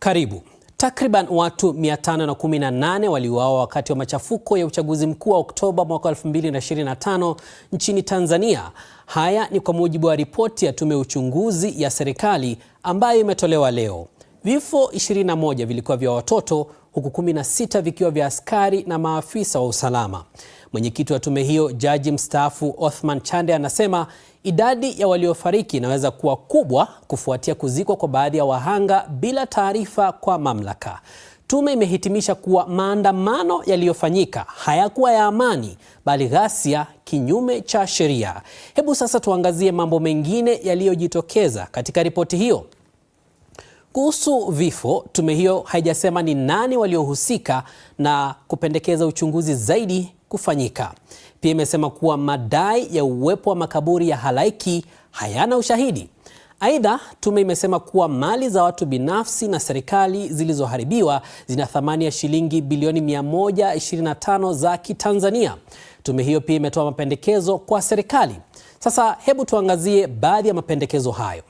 Karibu. Takriban watu 518 waliuawa wakati wa machafuko ya uchaguzi mkuu wa Oktoba mwaka 2025 nchini Tanzania. Haya ni kwa mujibu wa ripoti ya tume ya uchunguzi ya serikali ambayo imetolewa leo. Vifo 21 vilikuwa vya watoto huku 16 vikiwa vya askari na maafisa wa usalama. Mwenyekiti wa tume hiyo, Jaji mstaafu Othman Chande, anasema idadi ya waliofariki inaweza kuwa kubwa kufuatia kuzikwa kwa baadhi ya wahanga bila taarifa kwa mamlaka. Tume imehitimisha kuwa maandamano yaliyofanyika hayakuwa ya amani bali ghasia kinyume cha sheria. Hebu sasa tuangazie mambo mengine yaliyojitokeza katika ripoti hiyo. Kuhusu vifo, tume hiyo haijasema ni nani waliohusika na kupendekeza uchunguzi zaidi kufanyika. Pia imesema kuwa madai ya uwepo wa makaburi ya halaiki hayana ushahidi. Aidha, tume imesema kuwa mali za watu binafsi na serikali zilizoharibiwa zina thamani ya shilingi bilioni 125 za Kitanzania. Tume hiyo pia imetoa mapendekezo kwa serikali. Sasa hebu tuangazie baadhi ya mapendekezo hayo.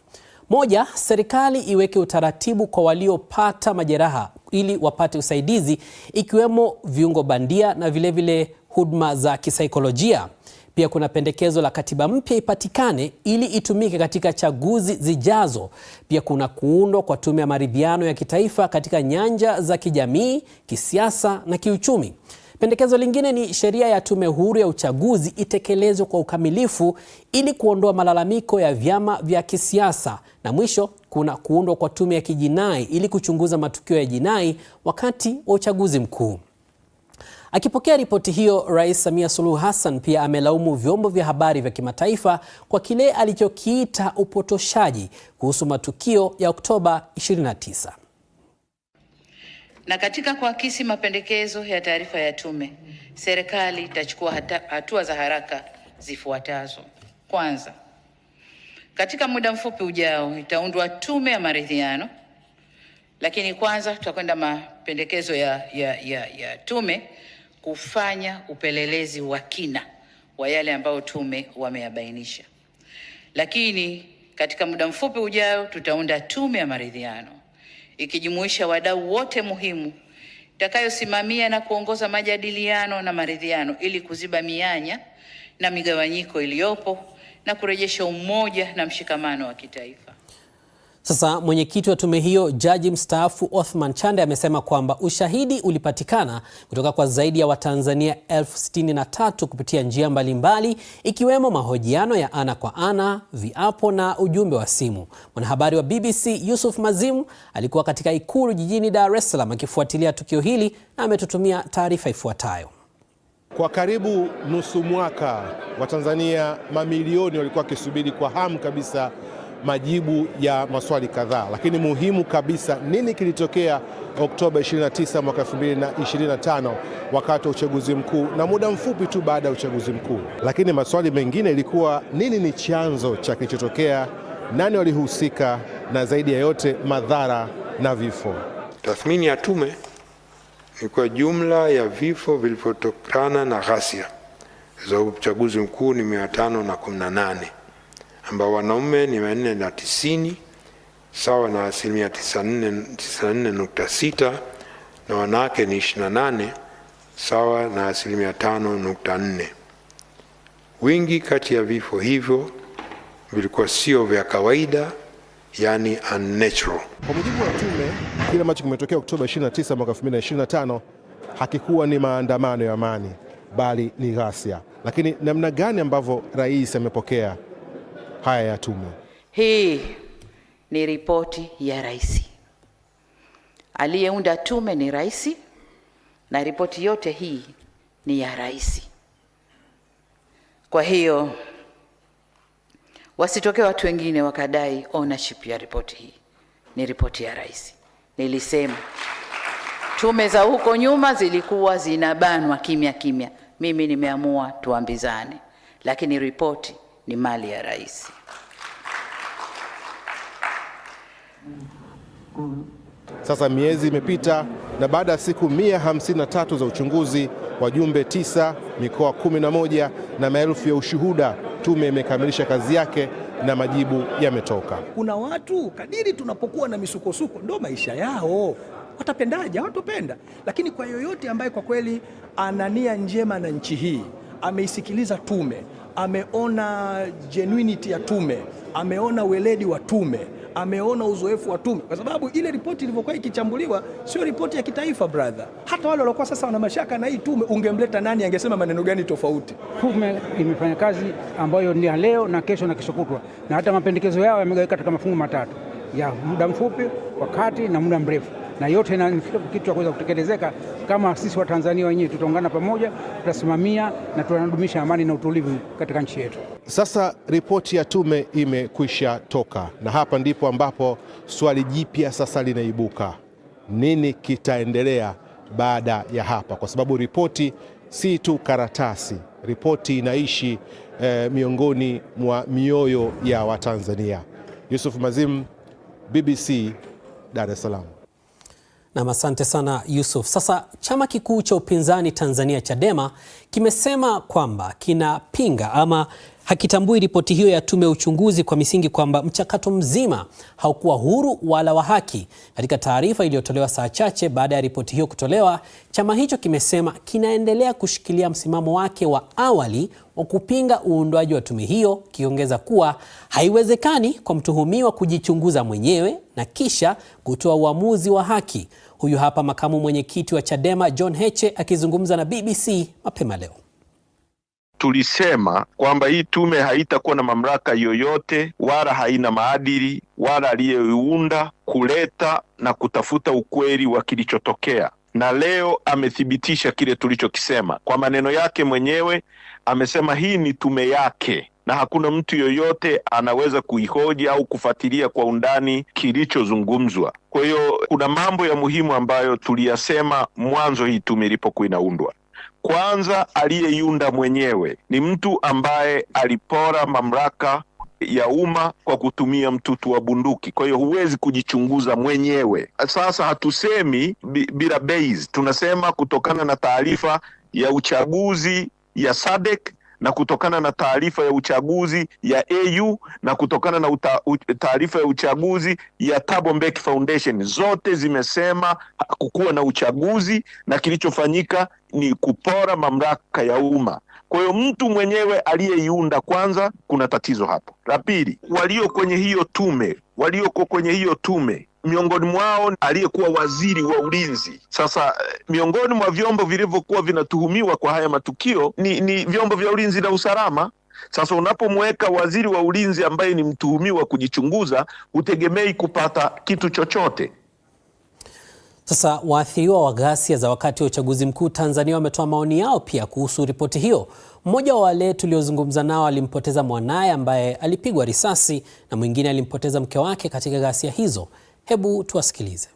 Moja, serikali iweke utaratibu kwa waliopata majeraha ili wapate usaidizi ikiwemo viungo bandia na vilevile huduma za kisaikolojia. Pia kuna pendekezo la katiba mpya ipatikane ili itumike katika chaguzi zijazo. Pia kuna kuundwa kwa tume ya maridhiano ya kitaifa katika nyanja za kijamii, kisiasa na kiuchumi. Pendekezo lingine ni sheria ya tume huru ya uchaguzi itekelezwe kwa ukamilifu ili kuondoa malalamiko ya vyama vya kisiasa. Na mwisho kuna kuundwa kwa tume ya kijinai ili kuchunguza matukio ya jinai wakati wa uchaguzi mkuu. Akipokea ripoti hiyo, Rais Samia Suluhu Hassan pia amelaumu vyombo vya habari vya kimataifa kwa kile alichokiita upotoshaji kuhusu matukio ya Oktoba 29. Na katika kuakisi mapendekezo ya taarifa ya tume, serikali itachukua hatua za haraka zifuatazo. Kwanza, katika muda mfupi ujao itaundwa tume ya maridhiano, lakini kwanza tutakwenda mapendekezo ya tume kufanya upelelezi wa kina wa yale ambayo tume wameyabainisha. Lakini katika muda mfupi ujao tutaunda tume ya maridhiano ikijumuisha wadau wote muhimu itakayosimamia na kuongoza majadiliano na maridhiano ili kuziba mianya na migawanyiko iliyopo na kurejesha umoja na mshikamano wa kitaifa. Sasa mwenyekiti wa tume hiyo Jaji mstaafu Othman Chande amesema kwamba ushahidi ulipatikana kutoka kwa zaidi ya Watanzania 63,000 kupitia njia mbalimbali ikiwemo mahojiano ya ana kwa ana, viapo na ujumbe wa simu. Mwanahabari wa BBC Yusuf Mazimu alikuwa katika Ikulu jijini Dar es Salaam akifuatilia tukio hili na ametutumia taarifa ifuatayo. Kwa karibu nusu mwaka Watanzania mamilioni walikuwa wakisubiri kwa hamu kabisa majibu ya maswali kadhaa, lakini muhimu kabisa, nini kilitokea Oktoba 29 mwaka 2025 wakati wa uchaguzi mkuu na muda mfupi tu baada ya uchaguzi mkuu. Lakini maswali mengine ilikuwa nini ni chanzo cha kilichotokea, nani walihusika, na zaidi ya yote madhara na vifo. Tathmini ya tume ni kwa jumla ya vifo vilivyotokana na ghasia za uchaguzi mkuu ni 518 ambao wanaume ni 490 sawa na asilimia 94.6 na wanawake ni 28 sawa na asilimia 5.4. Wingi kati ya vifo hivyo vilikuwa sio vya kawaida, yani unnatural. Kwa mujibu wa tume, kile ambacho kimetokea Oktoba 29 mwaka 2025 hakikuwa ni maandamano ya amani, bali ni ghasia. Lakini namna gani ambavyo rais amepokea haya ya tume? Hii ni ripoti ya rais. Aliyeunda tume ni rais, na ripoti yote hii ni ya rais. Kwa hiyo wasitokee watu wengine wakadai ownership ya ripoti hii. Ni ripoti ya rais. Nilisema tume za huko nyuma zilikuwa zinabanwa kimya kimya, mimi nimeamua tuambizane, lakini ripoti ni mali ya rais. Sasa miezi imepita na baada ya siku 153 za uchunguzi, wajumbe 9, mikoa 11 na maelfu ya ushuhuda, tume imekamilisha kazi yake na majibu yametoka. Kuna watu kadiri tunapokuwa na misukosuko ndo maisha yao. Watapendaje? Hawatopenda. Lakini kwa yoyote ambaye kwa kweli ana nia njema na nchi hii, ameisikiliza tume, ameona genuinity ya tume, ameona weledi wa tume, ameona uzoefu wa tume, kwa sababu ile ripoti ilivyokuwa ikichambuliwa sio ripoti ya kitaifa brother. Hata wale waliokuwa sasa wana mashaka na hii tume, ungemleta nani angesema maneno gani tofauti? Tume imefanya kazi ambayo ni ya leo na kesho na kesho kutwa, na hata mapendekezo yao yamegawika katika mafungu matatu ya muda mfupi, wakati na muda mrefu, na yote na kitu cha kuweza kutekelezeka kama sisi wa Tanzania wenyewe tutaungana pamoja, tutasimamia na tunadumisha amani na utulivu katika nchi yetu. Sasa ripoti ya tume imekwisha toka, na hapa ndipo ambapo swali jipya sasa linaibuka. Nini kitaendelea baada ya hapa? Kwa sababu ripoti si tu karatasi, ripoti inaishi miongoni mwa mioyo ya Watanzania. Yusuf Mazim, BBC, Dar es Salaam. Na asante sana Yusuf. Sasa chama kikuu cha upinzani Tanzania Chadema kimesema kwamba kinapinga ama hakitambui ripoti hiyo ya tume ya uchunguzi kwa misingi kwamba mchakato mzima haukuwa huru wala wa haki. Katika taarifa iliyotolewa saa chache baada ya ripoti hiyo kutolewa, chama hicho kimesema kinaendelea kushikilia msimamo wake wa awali wa kupinga uundwaji wa tume hiyo, kiongeza kuwa haiwezekani kwa mtuhumiwa kujichunguza mwenyewe na kisha kutoa uamuzi wa haki. Huyu hapa makamu mwenyekiti wa Chadema John Heche akizungumza na BBC mapema leo. Tulisema kwamba hii tume haitakuwa na mamlaka yoyote wala haina maadili wala aliyeiunda kuleta na kutafuta ukweli wa kilichotokea, na leo amethibitisha kile tulichokisema kwa maneno yake mwenyewe. Amesema hii ni tume yake na hakuna mtu yoyote anaweza kuihoji au kufuatilia kwa undani kilichozungumzwa. Kwa hiyo kuna mambo ya muhimu ambayo tuliyasema mwanzo hii tume ilipokuwa inaundwa. Kwanza, aliyeiunda mwenyewe ni mtu ambaye alipora mamlaka ya umma kwa kutumia mtutu wa bunduki. Kwa hiyo huwezi kujichunguza mwenyewe. Sasa hatusemi bila base, tunasema kutokana na taarifa ya uchaguzi ya SADC na kutokana na taarifa ya uchaguzi ya AU na kutokana na taarifa ya uchaguzi ya Thabo Mbeki Foundation, zote zimesema hakukuwa na uchaguzi na kilichofanyika ni kupora mamlaka ya umma. Kwa hiyo mtu mwenyewe aliyeiunda, kwanza kuna tatizo hapo. La pili, walio kwenye hiyo tume miongoni mwao aliyekuwa waziri wa ulinzi. Sasa miongoni mwa vyombo vilivyokuwa vinatuhumiwa kwa haya matukio ni vyombo vya ulinzi na usalama. Sasa unapomweka waziri wa ulinzi ambaye ni mtuhumiwa kujichunguza, hutegemei kupata kitu chochote. Sasa waathiriwa wa ghasia za wakati wa uchaguzi mkuu Tanzania wametoa maoni yao pia kuhusu ripoti hiyo. Mmoja wa wale tuliozungumza nao alimpoteza mwanaye ambaye alipigwa risasi na mwingine alimpoteza mke wake katika ghasia hizo. Hebu tuwasikilize.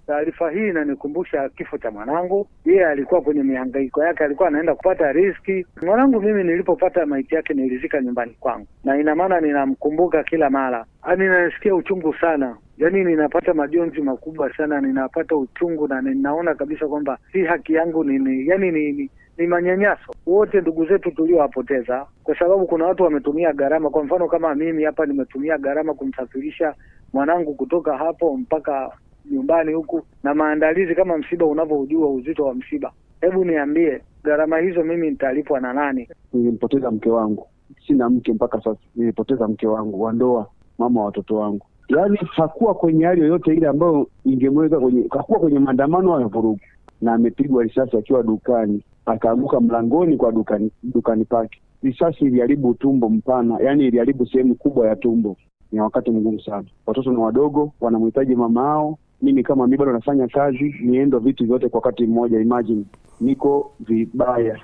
Taarifa hii inanikumbusha kifo cha mwanangu. Yeye alikuwa kwenye mihangaiko yake, alikuwa anaenda kupata riski. Mwanangu mimi nilipopata maiti yake nilizika nyumbani kwangu, na ina maana ninamkumbuka kila mara. Ninasikia uchungu sana, yaani ninapata majonzi makubwa sana, ninapata uchungu na ninaona kabisa kwamba si haki yangu, ni manyanyaso. Wote ndugu zetu tuliowapoteza, kwa sababu kuna watu wametumia gharama. Kwa mfano kama mimi hapa nimetumia gharama kumsafirisha mwanangu kutoka hapo mpaka nyumbani huku, na maandalizi kama msiba unavyojua uzito wa msiba. Hebu niambie, gharama hizo mimi nitalipwa na nani? Nilimpoteza mke wangu, sina mke mpaka sasa. Nilipoteza mke wangu wa ndoa, mama wa watoto wangu. Yaani hakuwa kwenye hali yoyote ile ambayo ingemweka kwenye, hakuwa kwenye maandamano au vurugu, na amepigwa risasi akiwa dukani, akaanguka mlangoni kwa dukani pake. Risasi iliharibu tumbo mpana, yani iliharibu sehemu kubwa ya tumbo. Ni wakati mgumu sana. Watoto ni wadogo, wanamhitaji mama yao. Mimi kama mimi bado nafanya kazi, niendo vitu vyote kwa wakati mmoja. Imagine niko vibaya.